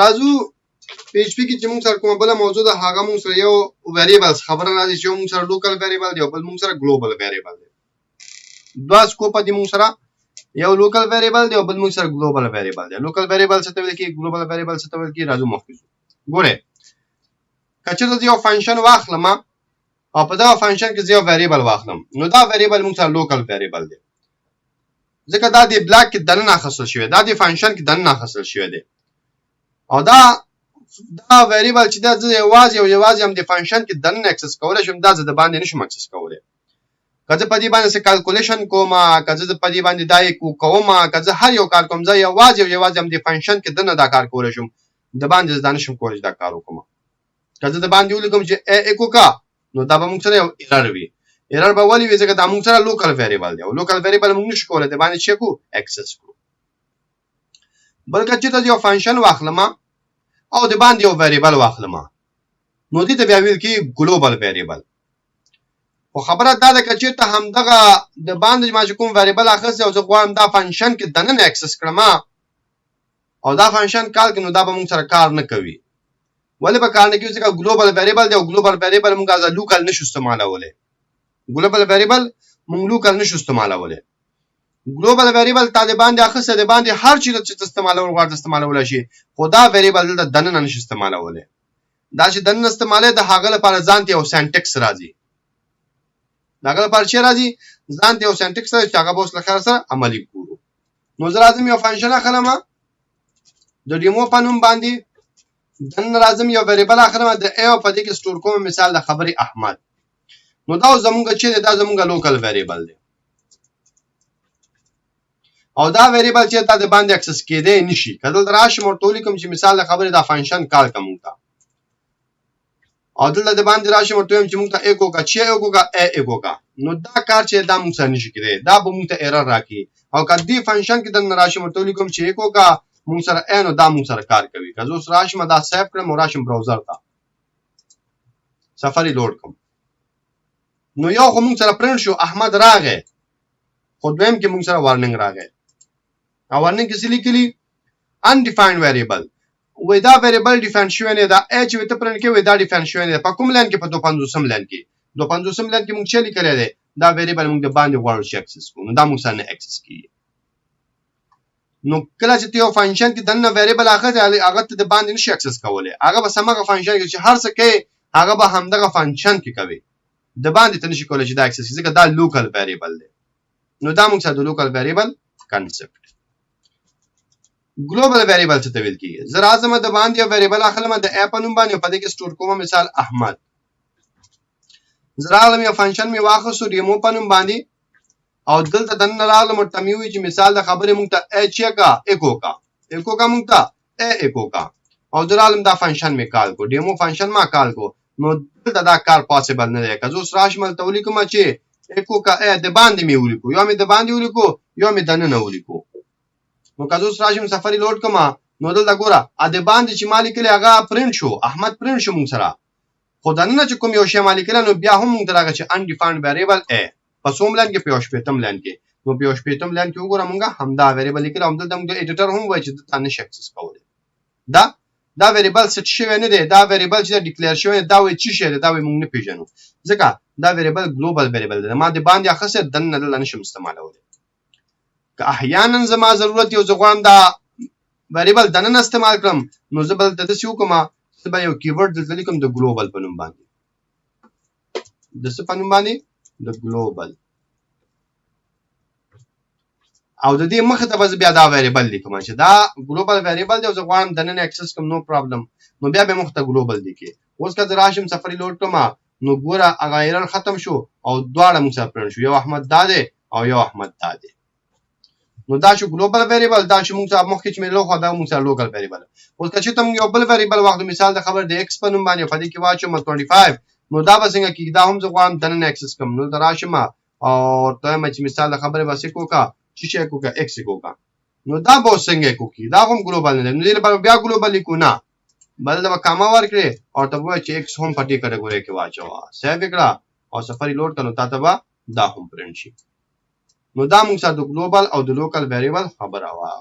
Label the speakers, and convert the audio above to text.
Speaker 1: راځو پی ایچ پی کې چې موږ سره کومه بله موضوع ده، هغه موږ سره یو ویریبلز خبره راځي چې یو موږ سره لوکل ویریبل دی او بل موږ سره ګلوبل ویریبل دی. دوه سکوپه دي موږ سره، یو لوکل ویریبل دی او بل موږ سره ګلوبل ویریبل دی. لوکل ویریبل څه ته ویل کېږي، ګلوبل ویریبل څه ته ویل کېږي؟ راځو مخکې ځو. ګوره، که چېرته زه یو فنکشن واخلم او په دغه فنکشن کې زه یو ویریبل واخلم، نو دا ویریبل موږ سره لوکل ویریبل دی، ځکه دا د بلاک کې دننه اخیستل شوی، دا د فنکشن کې دننه اخیستل شوی دی، او دا ویریبل چې دا زه یوازې او یوازې هم د فنکشن کې دننه اکسس کولی شم، دا زه د باندې نشم اکسس کولی. که زه په دې باندې څه کالکولیشن کوم، که زه په دې باندې دا کوم، که زه هر یو کار کوم، زه یوازې او یوازې هم د فنکشن کې دننه دا کار کولی شم، د باندې زه دا نشم کولی چې دا کار وکړم. که زه د باندې ولیکم چې ای ایکو کا، نو دا به موږ سره یو ایرر وي. ایرر به ولې وي؟ ځکه دا موږ سره لوکل ویریبل دی او لوکل ویریبل موږ نشو کولی د باندې چې کو اکسس کړو. بل که چېرته یو فنکشن واخلم او د باندې یو ویریبل واخلم، نو دې ته بیا ویل کېږي ګلوبل ویریبل. خو خبره دا ده که چېرته همدغه د باندې ما چې کوم ویریبل اخیستی او زه غواړم دا فنکشن کې دننه اکسس کړم او دا فنکشن کار کوي، نو دا به موږ سره کار نه کوي. ولې به کار نه کوي؟ ځکه ګلوبل ویریبل دی او ګلوبل ویریبل موږ از لوکل نشو استعمالولی. ګلوبل ویریبل موږ لوکل نشو استعمالولی. ګلوبل ویریبل تا د باندې اخیستی، د باندې هر چیرته چې ته استعمالول غواړې استعمالولی شي، خو دا ویریبل دلته دننه نشي استعمالولی. دا چې دننه استعمالوي، د هغه لپاره ځان ته یو سینټکس راځي. د هغه لپاره چې راځي، ځان ته یو سینټکس راځي چې هغه به اوس له خیر سره عملي ګورو. نو زه راځم یو فنکشن اخلم د ډیمو په نوم باندې، دننه راځم یو ویریبل اخلم د ای او په دې کې سټور کوم مثال د خبرې احمد. نو دا زمونږ چې دی، دا زمونږ لوکل ویریبل دی او دا ویریبل چې دا د باندې اکسس کېدی نشي. که دلته راشم ورته ولیکم چې مثال د خبرې دا فنکشن کال که مونږ ته، او دلته د باندې راشم ورته وایم چې مونږ ته ایکو کا، چې ایکو کا، ای ایکو کا، نو دا کار چې دا مونږ سره نشي کېدی، دا به مونږ ته ایرر راکړي. او که دې فنکشن کې دننه راشم ورته ولیکم چې ایکو کا مونږ سره ای، نو دا مونږ سره کار کوي. که زه اوس راشم دا سیو کړم او راشم براوزر ته سفر یې لوډ کړم، نو یو خو مونږ سره پرنټ شو احمد راغی، خو دویم کې مونږ سره وارننګ راغی. او وارننګ کې څه لیکلي؟ Undefined variable. وای دا ویریبل ډیفاین شوی نه دا ای چې ته پرنټ کې، وای دا ډیفاین شوی نه. په کوم لاین کې؟ په 52 لاین کې. 52 لاین کې مونږ چې لیکلی دی، دا ویریبل مونږ د باندې غواړو چې اکسس کړو، نو دا مونږ سره نه اکسس کیږي. نو کله چې ته یو فنکشن کې دننه ویریبل اخلې، هغه ته د باندې نشي اکسس کولی. هغه به هماغه فنکشن کې چې هر څه کوي، هغه به همدغه فنکشن کې کوي، د باندې ته نشي کولی چې دا اکسس، ځکه دا لوکل ویریبل دی. نو دا موږ سره د لوکل ویریبل کنسپټ. ګلوبل ویریبل څه ته ویل کیږي؟ زه راځم د باندې یو ویریبل اخلم د ای په نوم باندې، په دې کې سټور کوم مثال احمد. زه راغلم یو فنکشن مې واخیستو ډیمو په نوم باندې او دلته دننه راغلم ورته مې وویل چې مثال د خبرې مونږ ته ای چې کا ایکو کا، ایکو کا، مونږ ته ای ایکو کا، او زه راغلم دا فنکشن مې کال کو، ډیمو فنکشن ما کال کو. نو دلته دا کار پاسیبل نه دی. که زه اوس راشم هلته ولیکم چې ایکو کا ای، د باندې مې ولیکو، یو مې د باندې ولیکو، یو مې دننه ولیکو، نو که زه اوس راشم سفر لوډ کړم، نو دلته ګوره، ا د باندې چې ما لیکلی هغه پرنټ شو، احمد پرنټ شو مونږ سره، خو دننه چې کوم یو شی ما لیکلی، نو بیا هم مونږ ته راغی چې انډیفاینډ ویریبل ای. په څوم لاین کې؟ په 61 لاین کې. نو په 61 لاین کې وګوره، مونږ همدا ویریبل لیکلی، همدلته مونږ ایډیټر هم وایي چې دلته نشي اکسس کولی. دا ویریبل سیټ شوی نه دی، دا ویریبل چې ډیکلیر شوی دی، دا وایي چې شی دی، دا وایي مونږ نه پیژنو، ځکه دا ویریبل ګلوبل ویریبل دی، ما د باندې اخیستی، دننه دلته نشم استعمالولی. که احیانا زما ضرورت یو، زه غواړم دا ویریبل دننه استعمال کړم، نو زه به دلته داسې وکړم، زه به یو کیورډ دلته لیکم د ګلوبل په نوم باندې. د څه په نوم باندې؟ د ګلوبل. او د دې مخې ته به زه بیا دا ویریبل لیکم چې دا ګلوبل ویریبل دی او زه غواړم دننه اکسس کړم، نو پرابلم، نو بیا به مخ ته ګلوبل لیکي. اوس که زه راشم سفري لوډ کړم، نو ګوره هغه ایرر ختم شو او دواړه موږ سره پرنټ شو، یو احمد دا دی او یو احمد دا دی. نو دا شو ګلوبل ویریبل. دا چې موږ سره مخکې چې مې لوخه، دا موږ سره لوکل ویریبل. اوس که چېرته موږ یو بل ویریبل واخلو، مثال د خبر د ایکس په نوم باندې، په دې کې واچوم 25، نو دا به څنګه کېږي؟ دا هم زه غواړم دننه اکسس کړم، نو دلته راشم او ورته وایم چې مثال د خبرې به څه کوکا، چې شی کوکا، ایکس کوکا، نو دا به اوس څنګه کوکي؟ دا هم ګلوبل نه دی، نو دې لپاره بیا ګلوبل لیکو نه، بل به کاما ورکړې او ته وایې چې ایکس هم په دې کټګورۍ کې واچوه. سیو یې کړه او صفر یې لوډ کړه، نو تا ته به دا هم پرنټ شي. نو دا موږ سره د ګلوبل او د لوکل ویریبل خبره وه.